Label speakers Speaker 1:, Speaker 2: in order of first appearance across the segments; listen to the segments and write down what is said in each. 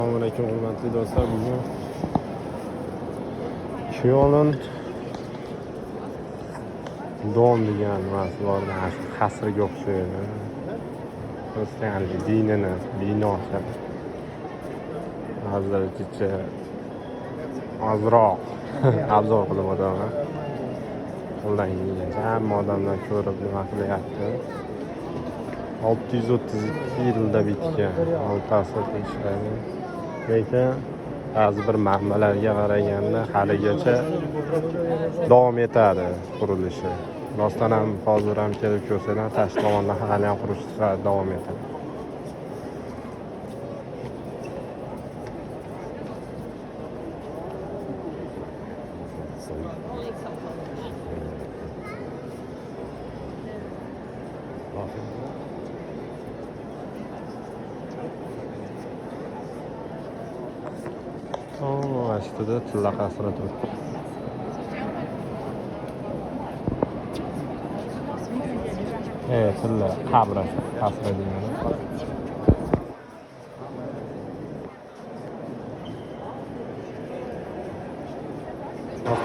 Speaker 1: Assalomu alaykum, hurmatli do'stlar. Bugun Köln Dom degan nimasi bor, mana shu qasrga o'xshaydi. Xristianlik dinini binosi. Hozircha ozroq obzor qilib o'taman. Qo'ldan kelgancha hamma odamlar ko'rib nima qilyapti. 632 yilda bitgan, 6 asr deyishadi. Lekin ba'zi bir manbalarga qaraganda haligacha davom etadi qurilishi. Rostdan ham hozir ham kelib ko'rsalar, tashqi tomondan hali ham qurilish davom etadi. Mana shu yerda tilla qasri turibdi. Tilla qabri, qasri degani.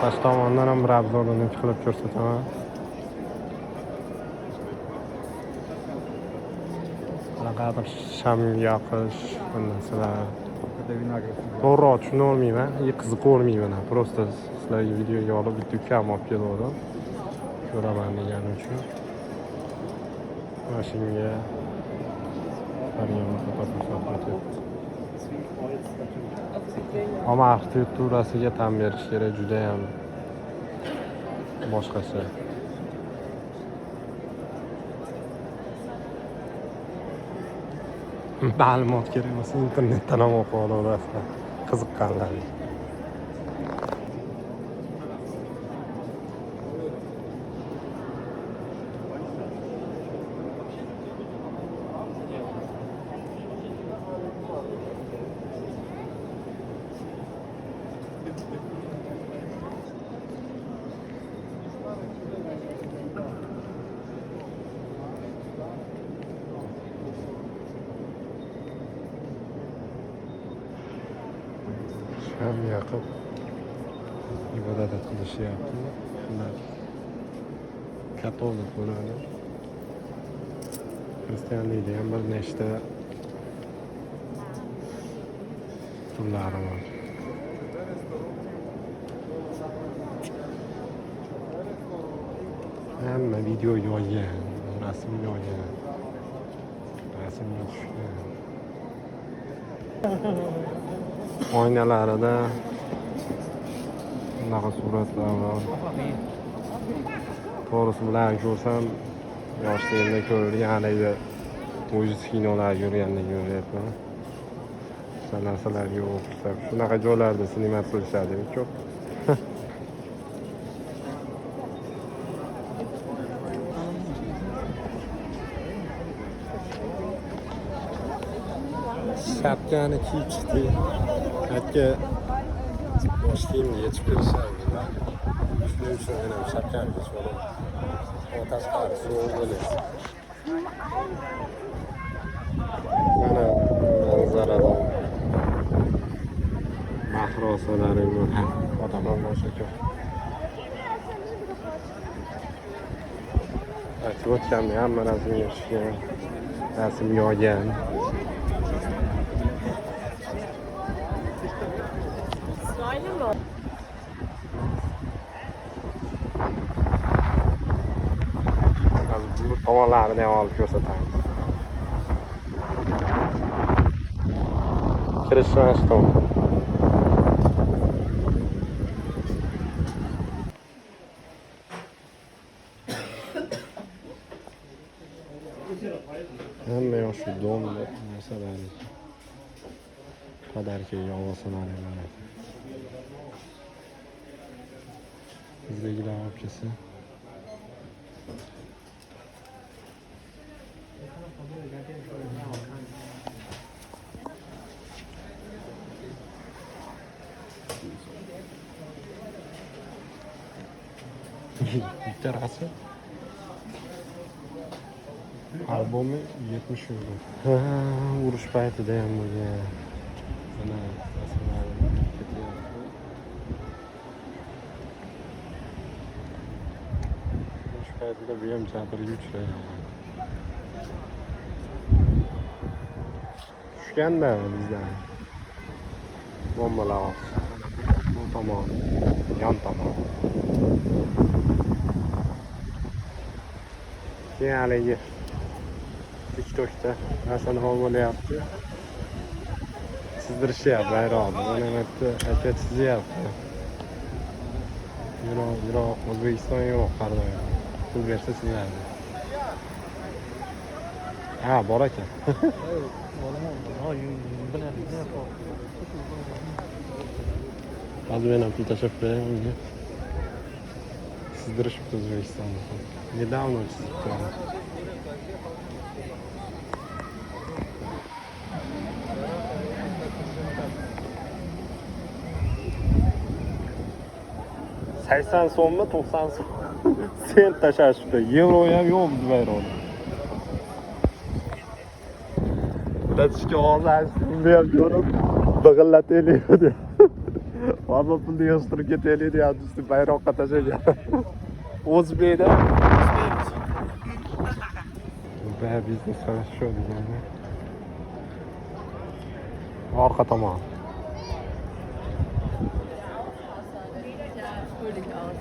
Speaker 1: Tashqi tomondan ham bir obzorini qilib ko'rsataman. Qanaqadir sham yoqish, bu narsalar. To'g'riroq tushuna olmayman, qiziqavermayman ham. Просто sizlarga videoga olib bitta ukam olib kelgandim. Ko'raman degani uchun. Mana shunga ko'rsatyapti. Ammo arxitekturasiga tan berish kerak, juda ham boshqacha. Ma'lumot kerak bo'lsa internetdan ham o'qib olaverasizlar, qiziqqanlar. Sham yoqib ibodat qilishyapti. Ular katolik bo'ladi. Xristianlikda ham bir nechta turlari bor. Hamma videoga olgan, rasmga olgan, rasmga tushgan. Oynalarida bunaqa suratlar bor. To'g'risi bularni ko'rsam, yoshligimda ko'rilgan haligi ужас kinolar ko'rgandek ko'ryapman. O'sha narsalarga o'xshab shunaqa joylarda снимать qilishadi ko'p. Shapkani kiyib chiqdik. Hatto bosh kiyimni yechib kelishadi. Shuning uchun men ham shapkani yechib olaman. Havo tashqari sovuq bo'lyapti. Mana manzaradan mahrosalari bo'ladi. Odamlar boshqa ko'p. Aytib o'tganimdek hamma rasmga tushgan, rasmga olgan. Hozir bu tomonlarini ham olib ko'rsatamiz. Kirish mana shu tomon. Hamma yoq shu dom narsalar. Подарка ga olsalar ekan. Bizdagilar olib kelsa. Bitta rasm. Albomi 70 yevro. Ha, urush paytida ham bo'lgan. Mana narsalar ketyapti. Shu paytida bu ham jabrga uchragan. Tushganda bizdan bombalar ostida. Bu tomon, yon tomon. Keyin haligi TikTokda narsa nima bo'lyapti? Chizdirishyapti bayroqni. Mana bu yerda aka chizyapti. Yiroq, yiroq, O'zbekiston yo'q har doim. Pul bersa chizadi. Ha, bor ekan. Hozir men ham pul tashlab qo'yay unga. Chizdirishibdi O'zbekistonda. Недавно chizibdi. 80 so'mmi, 90 so'm sent tashlashibdi. Yevro ham yo'q biz bayroqda. Bilatishga og'iz ochdim, buni ham ko'rib big'illataylik dedi. Hamma pulni yig'ishtirib ketaylik deyapti, bayroqqa tashlagan. O'zbekda. Bu biznes хорошо degani. Orqa tomon.
Speaker 2: Ja, fröhlich aus.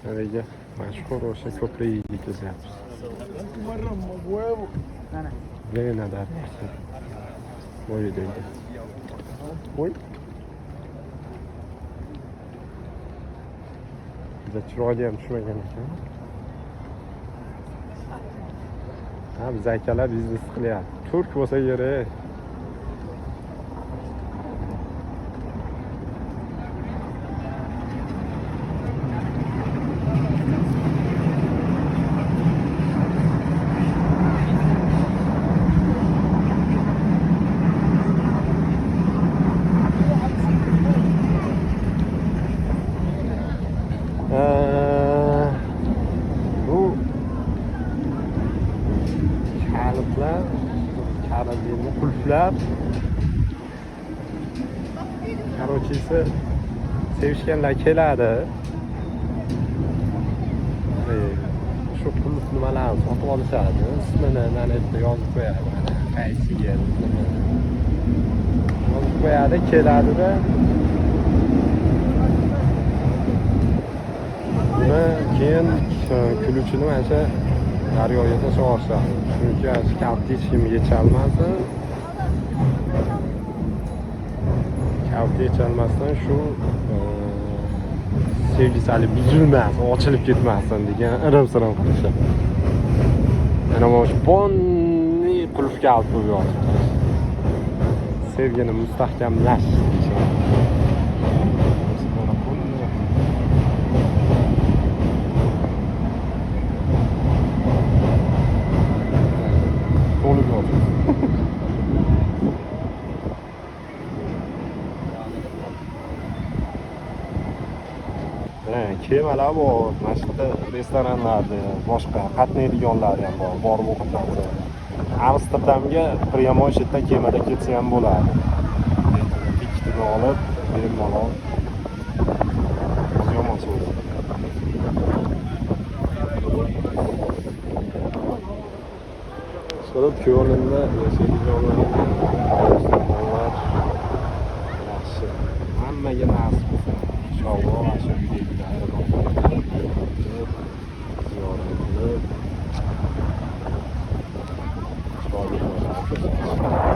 Speaker 1: Haligi mashhur o'sha ko'prikka ketyapmiz. Lena daryosi bo'yidagi. Voy. Juda chiroyli ham tushmagan ekan. Ha, biz akalar biznes qilyapti. Turk bo'lsa kerak. Bu kalitlar, kalit deydi, qulflar. Короче, sevishganlar keladi. Shu qulf nimalarni sotib olishadi. Ismini mana yerda yozib qo'yadi. Mana qaysi yer nima. Yozib qo'yadi, keladida buni keyin ключ ini mana shu daryoga tashlab yuborishadi. Chunki ana shu kalitni hech kim yecholmasin. Kalitni yecholmasdan shu sevgisi hali buzilmasin, ochilib ketmasin degan irim-sirim qilishadi. Mana mana shu ponni qulf kalit bo'lib yotibdi. Sevgini mustahkamlash deyishadi. Mana ponni. To'lib yotibdi. Ha, kemalar bor, mana shu yerda restoranlarda, boshqa qatnaydiganlari ham bor, borib ovqatlansa. Amsterdamga прямой shu yerdan kemada ketsa ham bo'ladi. Tiketini olib, bemalol. O'zi yomon so'z. So'rab Kölnda yashaydiganlarga musulmonlar yaxshi. Hammaga nasib bo'lsin. Inshaalloh mana shu uydagilarni ziyorat qilib, chiroyli ko'rsatib.